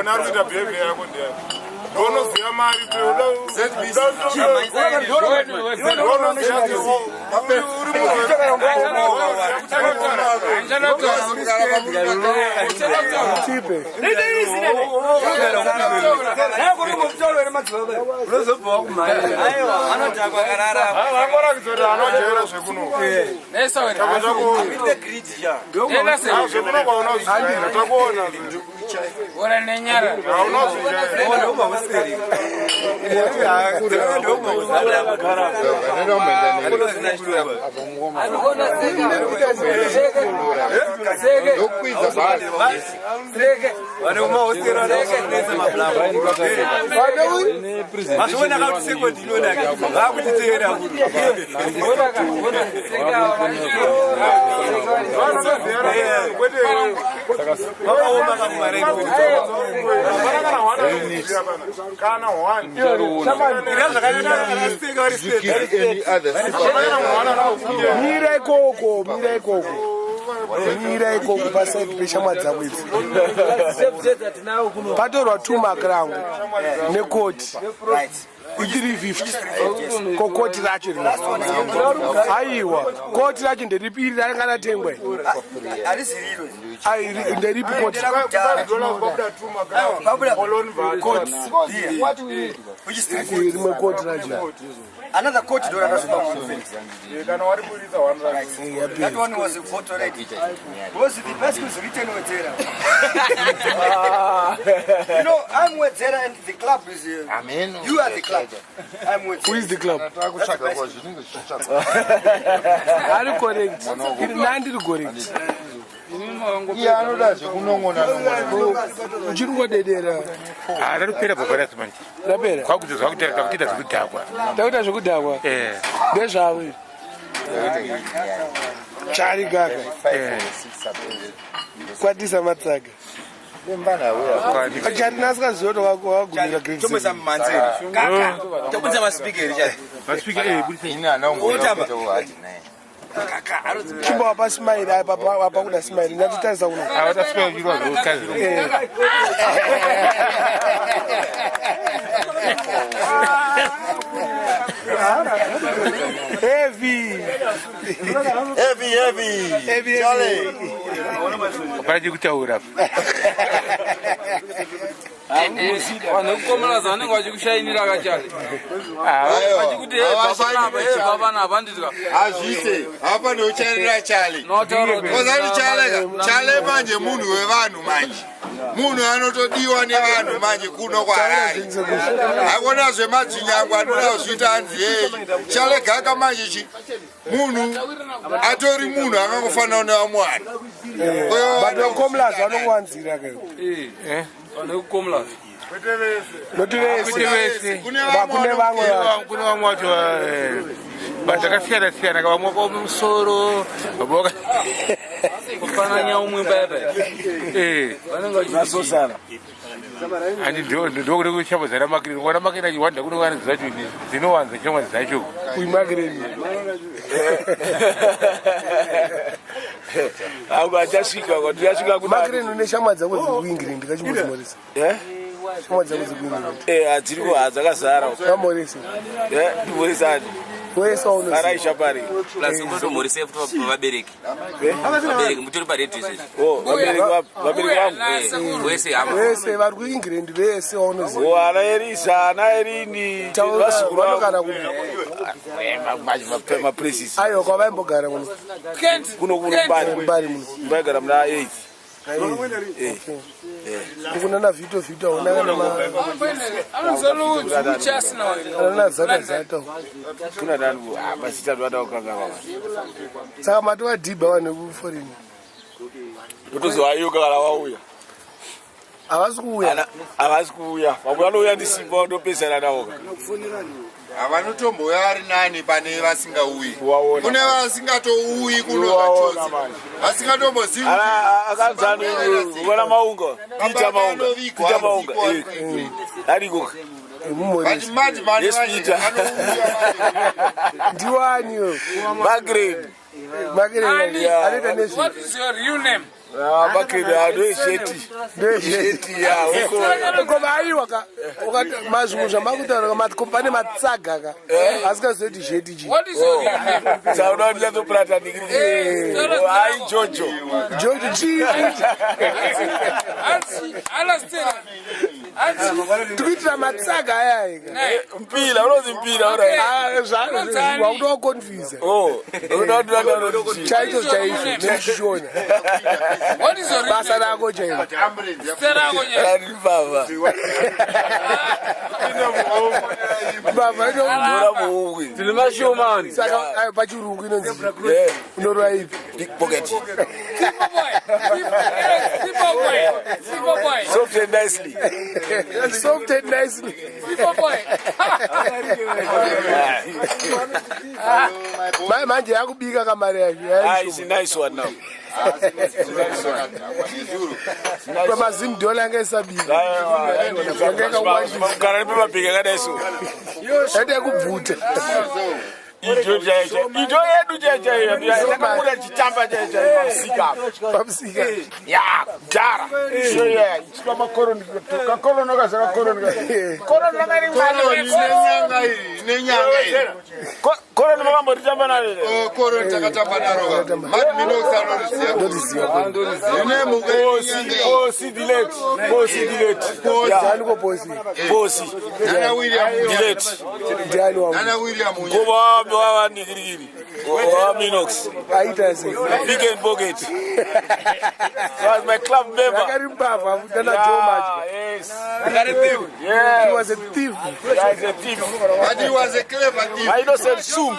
Ari kuita behavior yako ndiyani? Ndonoziva mari. Angorakidza kuti anojaira zvekuno. Zvekuno kwaunozvijaira takuona. Mazviona kuti sekondi inonaka vakutiteera. Vakaoma kamumareni. Kana one. Mira ikoko, mira ikoko, mira ikoko paside peshamwa dzako idzi. Patorwa 2 mark rangu nekoti i350. Ko koti racho rino? Aiwa, koti racho nderipi? Iri ranga ratengwa? Ai, nderipi koti? Koti. Rimwe koti racho. Another coat door akazopa. Kana wariburitsa one right. That one was a coat already. Because the bicycle is written Wedzera. You know, I'm Wedzera and the club is you are the club. I'm Wedzera. Who is the club? Ari correct. Nandiri correct. Iye anoda zvekunong'ona nong'ona. Uchiri ngodedera. Raripera bhabharasi manje. Rapera. Kwakuti zvakuita, takuita zvekudhakwa. Takuita zvekudhakwa. Ndezvavo izvi. Chari gaka kwatisa matsaga. Chari nasikaziva kuti wagumira grade Tombesa seven. mumanzeri. Tobudza maspeaker chai. Maspeaker, budisa. Ini anaomboita hati naye. Chimbo wapa smile apa, apa kuda smile ndatitarisa kuno. Avataswera chirwa zvokazi. Heavy. Heavy, heavy. Heavy. Charlie. Hapana chekutaura. Vanhu vekukomeraza vanenge vachikushainira kachale, vachikuti bva panapa, bva panapa, handitya. Hazvise, hapane uchairira Chale. Kozati Chale, Chale manje munhu wevanhu manje. Munhu anotodiwa nevanhu manje kuno kwaHarare. Hakona zvemadzvinyangwa anoda kuzviita hanzi yei. Chale gaka manje chi munhu atori munhu akangofanana nevamwe vanhu. But vakomlazi vanongowanzira ke. Vanhu vekukomulaza. Noti Kwete vese. vese. Kune Kune vamwe vacho. Kune vamwe vacho but zvakasiyana siyana, vamwe vakaoma musoro, vamwe Kufananya umwe paya paya. Vanenge Vasosana. Handi ndokuti kushamwadzana makiri kuona makiri achiwanda kuno vanhu dzacho dzinowanza shamwari dzacho. Uimakireni. Ako achasvika kwatiyasvika. Makireni, une shamwari dzako dziri kuEngland kachimbozimoresa? Eh? Shamwari dzako dziri kuEngland? Eh, hadziriko, hadzakazara. Vamorese. Eh, ndimoresani? Wese waunoziva. Araisha pari. Plus ungotomhorise futi vabereki. Vabereki mutori paredhiyo izvezvi. Oh, vabereki vabereki vangu. Wese hama. Vese vari kuEngland, vese waunoziva. Oh, ana Erisa, ana Erini, vazukuru Vanogara vangu. kupi? Maplaces. Aiwa, kwavaimbogara kuno? Kuno kuno Mbari. Mbari muno. Mbaigara muna 8. Kuna na Vito, Vito hauna kana kana na zata zata. Kuna nani? Ah, mazita ndo kanga baba. Saka mati vadhibha vanhu vekuforeign? Kutozoayuka kana wauya. Havasi kuuya. Havasi kuuya. Vamwe vanouya ndisimba, vandopesana navo ka. Havanotombouya vari nani pane vasingauyi. Waona. Kune vasingatouyi kuno Waona zvachose. manje. Vasingatombozivi. Ana akanzani vana Maunga, Peter Maunga, Peter Maunga. Eh. Ariko. Mumhoresa. But manje manje Yes, manje Peter. anouya manje. Ndiwaniyo? Margaret. Makireni anoita nezvi What is your real name? Makeni anoesheti. Sheti ya. Koma aiwa ka mazvinhu zvamakutaura ka pane matsaga ka asikazoiti sheti chi. What is your real name? Sauna kuti ndatoplata ndikiri. Ai Jojo. Jojo chii? Hanzi Alastair. Hanzi Tikuitira matsaga aya eka. Mpira, unozi mpira ura. Ah, wakutowakonfuse. Oh, unoda kuti Chaizvo chaizvo nechishona. What is your real Basa name? rako chairo. Zita rako nyaya. Ari baba. Baba ino Tora muhungwe. Tine mashomani. saka ayo pachirungu inonzi Yeah. unorwa ipi? Big pocket. Simple boy. Simple boy. Simple boy. Soft and nicely. Soft and nicely. Simple boy. Manje yakubika kamari yacho. Ah, it's a nice one now. Pamazim dollar anga isabika. Yanga yakawandisa. Kana nepamabhegi akadai so. Yaita yakubvuta. Ijo chaicho. Ijo yedu chaicho iyo. Takabuda chitamba chaicho pamusika apa. Pamusika. Ya, kudhara. So yeah, ichitwa makoroni. Kakoroni kaza kakoroni. Koroni ranga Koroni nenyanga iyi, nenyanga iyi. Koroni makambotitamba naro here? Oh, koroni takatamba naro ka. Mad Minox anoriziva. Ndoriziva. Ine mhuka Bosi, inenyanga iyi. bosi delete. Bosi delete. Yeah, Ndiani kobosi? bosi Nana William Unya. delete. Ndiani wangu? Nana William Unya. Ngoba wa ndigirigiri. Wa Minox. Aita sei? Big and pocket. So as my club member. Akari mbavha nana Joe Madya. Yes. He Yeah. was a thief. Yeah, he's a thief. But he was a clever thief. I innocent soon.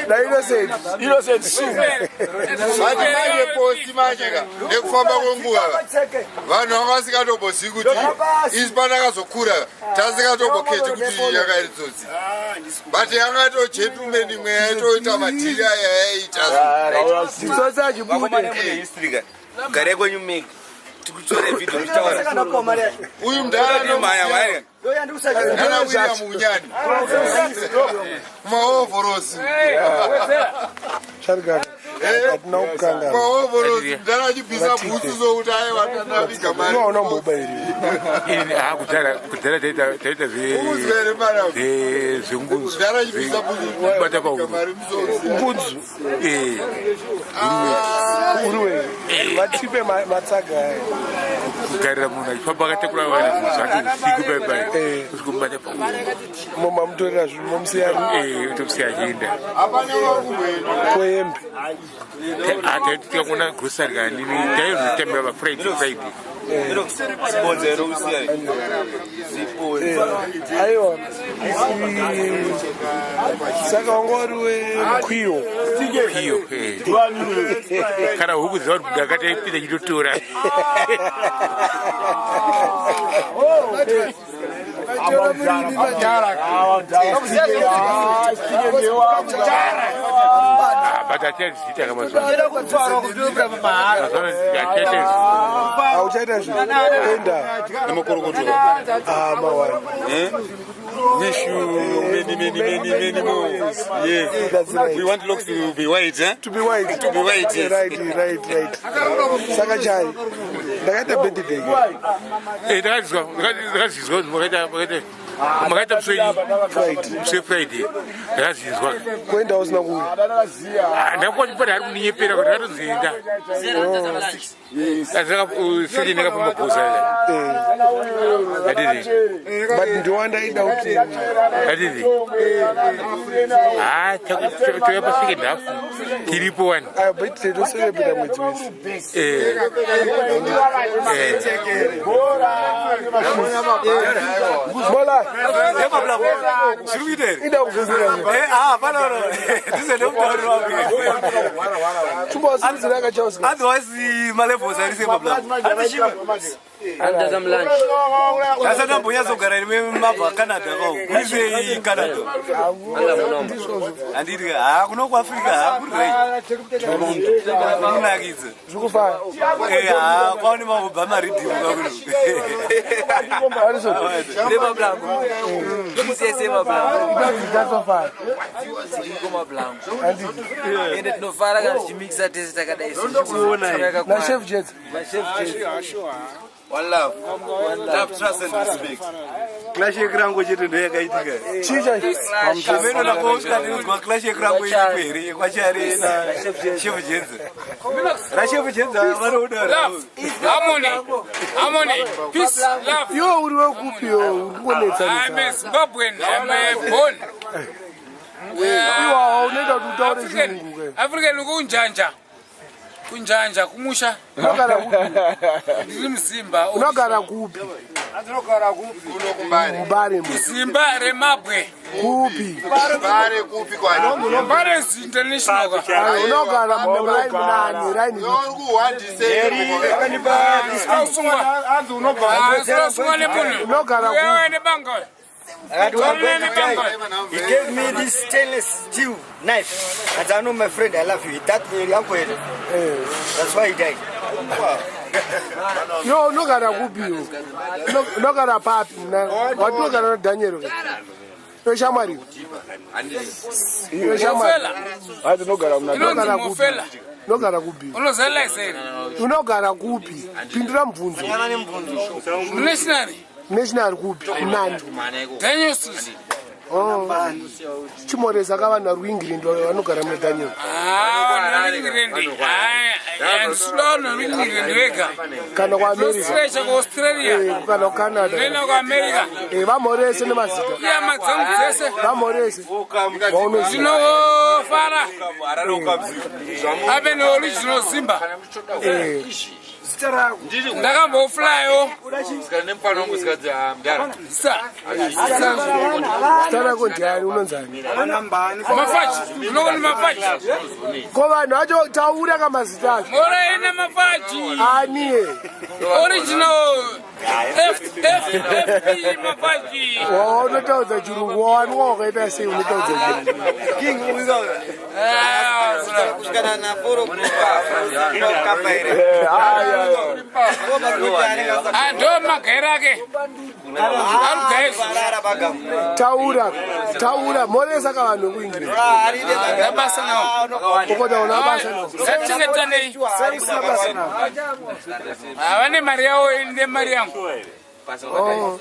Na innocent. Innocent soon. But manje posi manje ka nekufamba kwenguva ka vanhu vanga vasingatombozivi kuti isi patakazokura tasingatomboketi kuti yanga iri tsotsi but yanga ito gentleman imwe yaitoita madhiri aya yaiita Tsotsi achibude. Gare kwenyu mega. Tikutore video muchitaura. Uyu mudhara Maya maya. nana William Unyani maovhorosi. Charigana. Hatina kukangana. Maovhorosi mudhara achibvisa bhutsu sokuti aiwa tandaviga mari. Unoona mboba iri. Ini ah kudhara kudhara taita Ukuzwa here panapa? zvengunzu. Mudhara achibvisa bhutsu Kubata pauro. mari musoro. Ngunzu. Eh, Uriwe. Vatipe matsaga aya. Kugarira munhu achifamba akatakura vanhu zvinhu zvake usiku pai pai. Usikumubata pauro. Momamutorera zvinhu momusiya Eh, utomusiya achienda. Hapana wakumboenda. kwehembe. Ah, taiti tikakuona grocery kanini taizotambira pafriday Friday. Sponsor usiya. Aiwa. Saka wanga uri wemukwiyo. Iyo eh. Kana huku dzavanhu kudaka taipinda chitotora. Tora murimi manje. Ah, but hatichaziita ka mazuva ano. Mazuva ano hatichaita Hauchaita zvinhu. Enda. Ah, mawani. Wish you many, many, many, many more. Yes. That's right. We want locks to be white, eh? To be white. To be white, yes. Right. Saka chai. Ndakaita birthday. Eh, ndakazvizwa kuti makaita musi Friday. musi weFriday ndakazvizwa. Kuenda usina kuuya. Ah, ndakakwanipana ari kundinyepera kuti ndakatozoenda siri ndakapamba bhosa. Adidi. But ndowandaida kuti Adidi, ha, touya pasecond half tiripo wani. Ayo birthday tocelebrata mwedzi wese. Eh, eh. Mola. Ida kuvhunzira. Chumba wasimudzira akachauska. Otherwise, malevels ari same. Asati ambonyatsogara rimwe mabva Canada kawo. Kurisei Canada? Handiti ha kuno kuAfrica ha kuri right. Kunakidza. Zvikufaya. Eh ha kwaone maobama riddim kakuno. Harrison. Nemablango. Musese mablango. Ndazofara. Tiriko mablango. Handiti. Ende tinofara kana tichimikisa tese takadai. Na Chef Jets. One love. Love, trust and respect. Clash yekurango chete ndo yakaitika. Chii chacho? Ameno nakousikatinzwa clash yekurango iripo here yekwachare na Chef Jenza. RaChef Jenza vanoda. Love, harmony, harmony, peace, love. Iwe uri wekupi iwe uri kungonetsa I'm a netsa. Zimbabwean. I'm a born. Iwawa unoita kuti utaure African, chirungu ke. African kunjanja. Kunjanja kumusha. Unogara kupi? Ndiri muzimba. Unogara kupi? Kuno kumbare. Mbare mu. Zimba remabwe. Kupi? Mbare kupi kwacho? Mbare is international. ka. Ah, Unogara muraini munani raini. Uri kuhwandisei. Ausungwa. Anzi unobva Ah, usungwa nemunhu. Unogara kupi? Uyewe nebanga. Uyewe nebanga. He gave me this stainless steel knife. And I know my friend, I love you. That uncle, that's why he died. Yo unogara kupi iwe? Unogara papi muna? Watinogara na Daniel ke. Iwe shamwari. Iwe shamwari. Mofela. Hanzi unogara muna Inonzi Unogara kupi? Mofela. Unogara kupi? Unoziva here? Unogara kupi? Pindura mubvunzo. National. National kupi? Nani? Daniel Susi. Oh. Chimoresa ka vanhu vari kuEngland vanogara muna Daniel. Ah, vanhu vari Handisida vanhu vari kuEngland vega. Kana kuAmerica. Stretch kuAustralia. Eh, kana kuCanada. Ndoenda kuAmerica. Eh, vamhorese nemazita. Ihama dzangu dzese. Vamhorese. Vaunoziva. Ndinofara. Ave neoriginal Zimba. Eh. Ndakamboflyawo. Sa. Zita rako ndiani unonzani? Mafachi. Unokona mafachi. Ko vanhu vacho taura kamazita acho. Mora ina mafachi. Aniye. Original F F F P mafachi. Waunotaudza chirungu wawanikwa wakaita sei unotaudza chirungu. Ah, Kusvikana naforo Ah, ndo magaira ake. Arugaizvo. Taura, taura, mhoresa ka vanhu vekuEngland. Ndabasa nawo. Ukota una basa nawo. Ngatichengetaneyi. Havane mari yavo ini ndemari yangu. Oh.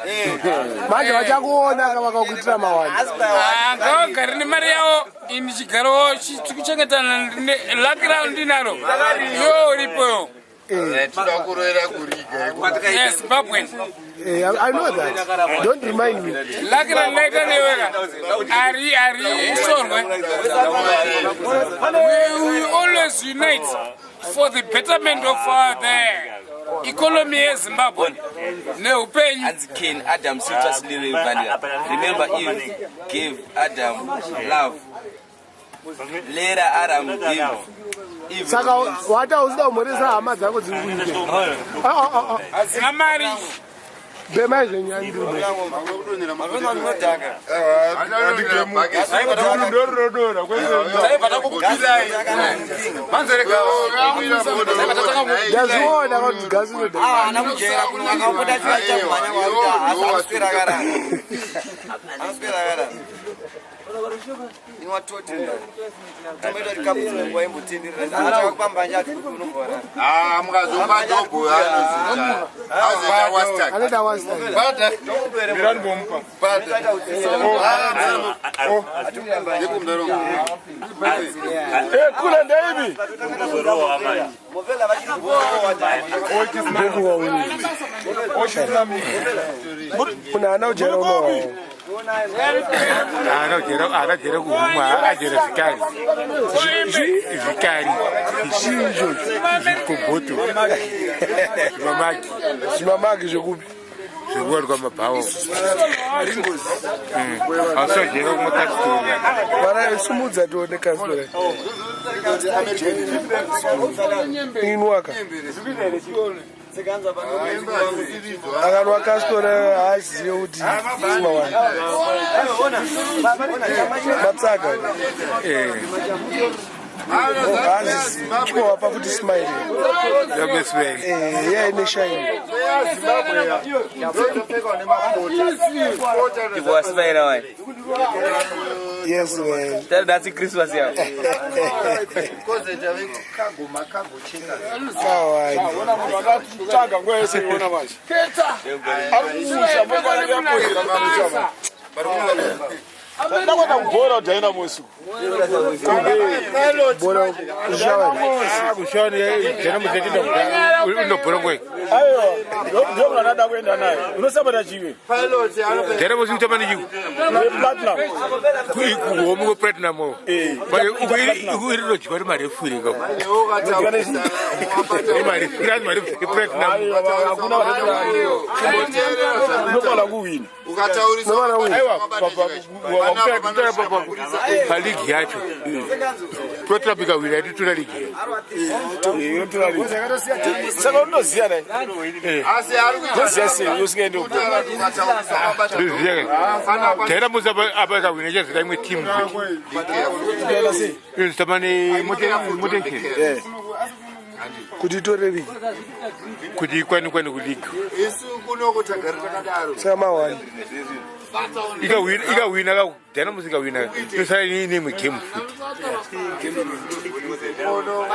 Manje vachakuona ka vakakuitira mawani. Ah, ngavagare nemari yavo ini chigaro tikuchengetana laki rao ndinaro. Iwe uripoyo. Toda kuroera kuriga. Yes, Zimbabwean. Eh, I know that. Don't remind me. Laki randaita neweka. Ari ari usorwe. We always unite for the betterment of the economy yeZimbabwe neupenyu. Hanzi Cain Adam still trust Lil Vanilla. Remember Eve gave Adam love. Later Adam gave Eve. Saka wata usida kumhoresa hama dzako dziri kuUK. Ah, ah, ah, ah. Hadzina mari. Bhemai zvenyu andiri. Ndazviona kuti gasi rinoda. Haana kujaira kuno akapota chachamhanya kwakuti anoswera akarara. Anoswera akarara. Inwatoti tomaita kuti kapu nguva imbotenderera. Achakakupamba nje ati kuti unomborara. Ah, mukazomba dhobho anozoita. Azoita wastak. Anoita wastak. Bata. Mirani bomupa. Bata. Eh, kula ndeipi? Movela vachiri kuvowa. Munhu haana kujaira unowawo. Haana jere kuhumwa, ajere zvikari. Zvikari. Chii ichocho? Zvikoboto. Zvimamaki. Zvimamaki zvekupi? Zvekuwanikwa mabhawa. Ausajere kumwa kasitoro. Vana sumudza tione kasitoro. Inwaka. Akanwa kastora haazive kuti mawani. Matsaga. Haazizivi. Chimowapa futi smile. Eh, yeah, ine shine. Wasmaila wani. Yes, man. That's Christmas yao. Kawani. Tsvaga nguva yese iona manje. Ari kumusha ndakwenda kubhora Dynamos. Bora kushawana. Kushawana Dynamos yatenda unobhora ngoi. Aiwa, ndio mwana ada kuenda naye. Unosabata chiwe. Dynamos kutamba nechiwe. Platinum. Kuhomu kweplatinum. Iri rinodyiwa nemarefuri ka. Nemarefuri anzi marefuri platinum. Hakuna unofana kuwina. Ukataurisa Aiwa, paligi yacho. Platinum ikawina yatitora ligi. Inotora ligi. Saka unoziya naye. Asi ari Unoziya sei usingaendi kubhora? Ndoziya ka. Dynamos apa ikawina ichazita imwe timu futi. Inozitamba nemotension. Kuti itore ligi. Kuti ikwane kwane kuligi. Isu kuno tagara takadaro. Saka mawani. Ikawina ka Dynamos ikawina inosara neimwe game futi.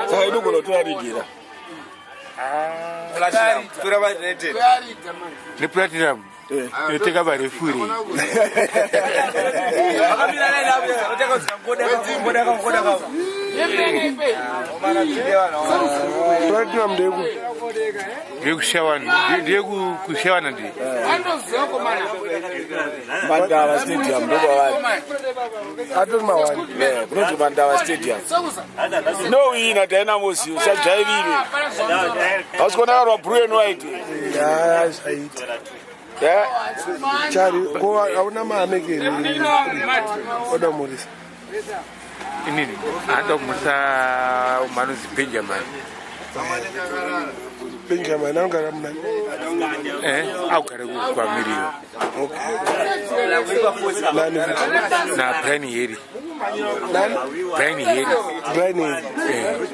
Saka inogona kutora ligi ra. Platinum. Tora United. Neplatinum inoteka varefuri. Vakamira line up. Oteka ngoda ngoda ngoda ngoda. Platinum ndeyekupi? Ndeyekushayana, ndeyekushayana ndi. Mandava Stadium ndokwavari. Atori mawani. Eh, kunonzi Mandava Stadium. Inowina Dynamos usajairire. Hausi kuona karwa blue and white. Ya, zvaita. Yeah. Chari, ko hauna maamekeri oda murisa. Inini handa kumusa manonzi Benjamin. Benjamin anogara munani? Augare kwaMiriwo. Nani futi? Na Brian Heri. Nani? Brian Heri. Brian Heri.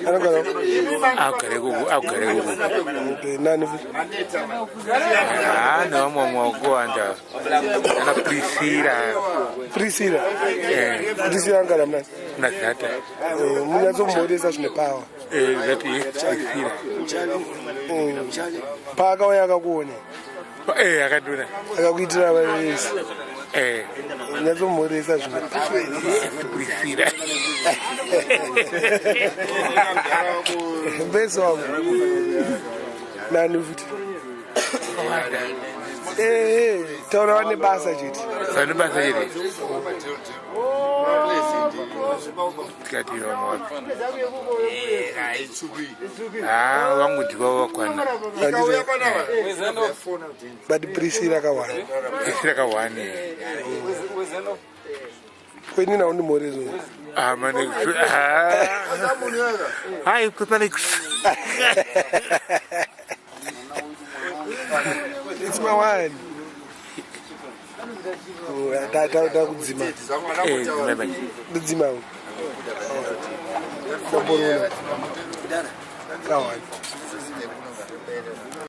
Anogara Augare kuku, augare kuku. Okay, nani futi? Ah, nevamwe vamwe vakuwanda. Ana Priscilla. Priscilla. Priscilla anogara munani? Nazata. Eh, munyatsomhoresa zvine power. Zati Priscilla. Paakauya akakuona? Eh, akandona. Akakuitira vese. Munyatsomhoresa zvine power. Priscilla. Mbesi wangu. Nani futi? Eh, taura vane basa chete. Vane basa chete. Tikati vamwe wapi? Ah, vangu ndivo vakwana. But Priscilla kawani. Priscilla kawani. Kwenini haundimhoreso? Ah, mane. Ah. Hai, kupane. It's my one. Takudzima. Eh, dzima manje. Ndodzima. Ndaporona. Kawani.